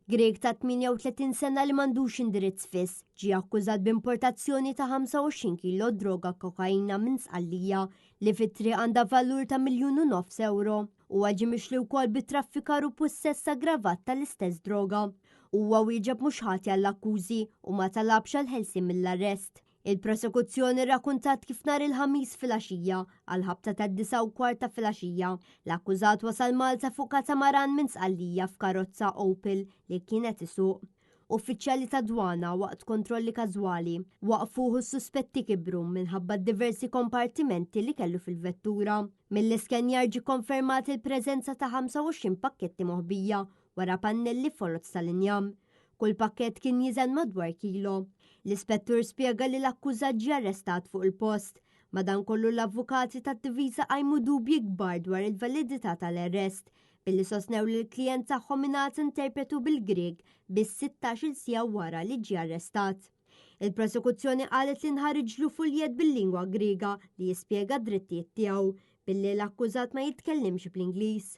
Grieg ta' 38 sena li m'għandux indirizz fiss ġie akkużat b'importazzjoni ta' 25 kilo droga kokaina minn Sqallija li fit-triq għandha valur ta' 1.5 miljun euro. Huwa ġie mixli wkoll bi traffikar u pussess aggravat tal-istess droga. Huwa wieġeb mhux ħati għall-akkużi u ma talabx għall-ħelsien mill-arrest. Il-prosekuzzjoni rrakkuntat kif nhar il-Ħamis filgħaxija, għall-ħabta tad-9:15 ta' filgħaxija, l-akkużat wasal Malta fuq katamaran minn Sqallija f'karozza Opel li kienet isuq. Uffiċjali ta' dwana waqt kontrolli każwali waqfuh u s-suspetti kibru minħabba d-diversi kompartimenti li kellu fil-vettura. Mill-iskenjar ġie konfermat il-preżenza ta' 25 pakketti moħbija wara pannelli foloz tal-injam. Kull pakkett kien jiżen madwar kilo. L-ispettur spjega li l-akkużat ġie arrestat fuq il-post. Madankollu l-avukati tad-diviża qajmu dubji kbar dwar il-validità tal-arrest, billi sostnew li l-klijent tagħhom ingħata interpretu bil-Grieg biss 16-il siegħa wara li ġie arrestat. Il-prosekuzzjoni qalet li nħariġlu fuljett bil-lingwa Griega li jispjega d-drittijiet tiegħu, billi l-akkużat ma jitkellimx bl-Ingliż.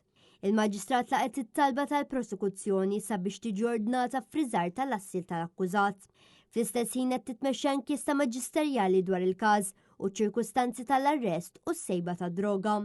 Il-Maġistrat laqgħet it-talba tal-prosekuzzjoni sabiex tiġi ordnata friżar tal-assi tal-akkużat. Fl-istess ħin qed titmexxa inkjesta maġisterjali dwar il-każ u ċ-ċirkustanzi tal-arrest u s-sejba tad-droga.